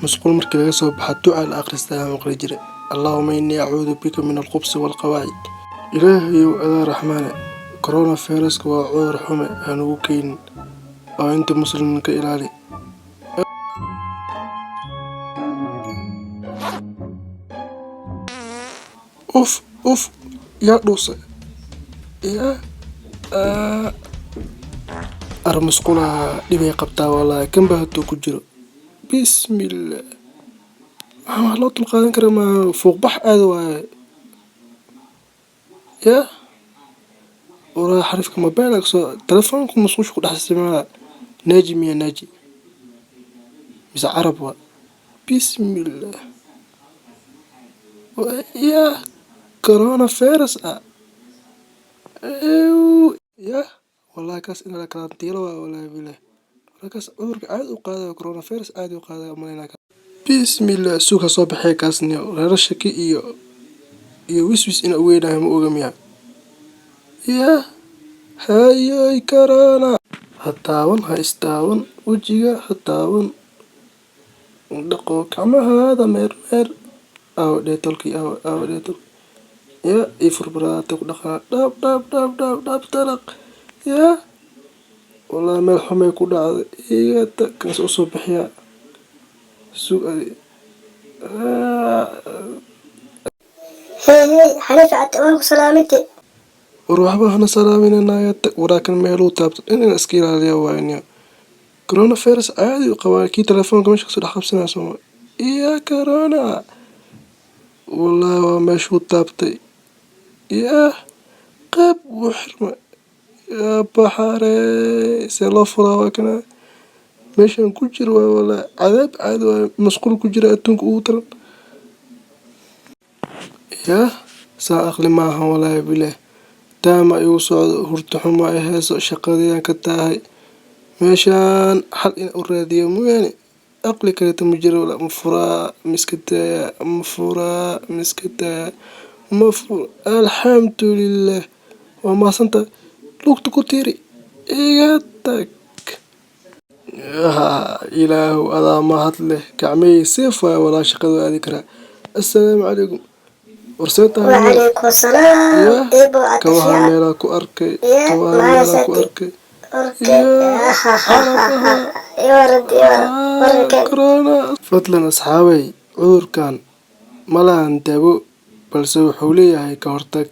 Musqul markii laga soo baxa duca la akhristaa aan maqli jiray. Allahumma inni acuudu bika min alkhubsi waalqawaacid. Ilaahayow adaa raxmaane, coronaviruska waa cudur xume, hanugu keenin oo inta muslimna ka ilaali. Uf uf, yaa dhuusay yaa ar musqulaha dhibay qabtaa wallaahi, kan baa hadduu ku jiro. Bismillah, waxaan wax loo dulqaadan kara maaha, fuuqbax aad waaye. Yaa waraa, xarifka mobile soo telefoonka musqusha ku dhex isticmaala. Naaji miya? Naaji mise carab waa? Bismillah, yaa coronavirus ah yaa wallahi, kaas in la karantiilo waa, wallahi billahi. Kaas cudurka aad u qaadayo, coronavirus aad u qaadayo umaleynaa. Bismillah, suuqa soo baxay kaasni reero shaki iyo wiswis ina u weynahay, ma oga miya? Yaa hayoy, corona ha taaban, ha istaaban wejiga, ha taaban, dhaqo gacmahaada meer meer. Aawo Dettol-kii? Aawo, aawo Dettol? Yaa ii furbaraata ku dhaqaa, dhab dhab dhab dhab dhab dalaq. Yaa wallahi, meel xumay ku dhacday. Iga tag, kaas usoo bixiyaa, sug adi. Hey hey, Xaniif cad, waan ku salaaminte. War waxba hana salaamina, naga tag. Waraakan meeluu taabto dhan in iska ilaaliya waayniya. Coronavirus caadi u qabaa kii telefoonka meesha kasoo dhex qabsanaya sooma? Iya, corona wallahi waa meeshuu taabtay. Yaa qayb wuu xirmay. Yaa baxare, see loo furaa? Waa kana meeshan ku jiro waay, wallahi cadaab caadi waay, masquul ku jira adduunka ugu daran. Yaa saa aqli maaha, wallahi billahi. Taama igu socdo, hurdo xumo ay hayso, shaqadii ka tahay. Meeshaan xal in u raadiyo mooyaane aqli kaleeto ma jiro. Ma furaa ma iska daayaa? Ma furaa ma iska daayaa? Ma fur. Alxamdulilah, waa mahadsantahay. Lugta ku tiiri, iga tag. Ilaahow adaa mahad leh, gacmahey seef waay walaa, shaqada waa aadi karaa. Assalaamu calaykum, warsee tahay? Wacalaykum asalaam, eebo cad. Kabaha fiican. Meelaa ku arkay. Yaa kabaha meelaa ku mahadsanti arkay. Orke iwarad iwarad wararkeen. Corona. Fadlan asxaabay, cudurkan ma lahan daawo, balse wuxuu leeyahay ka hortag.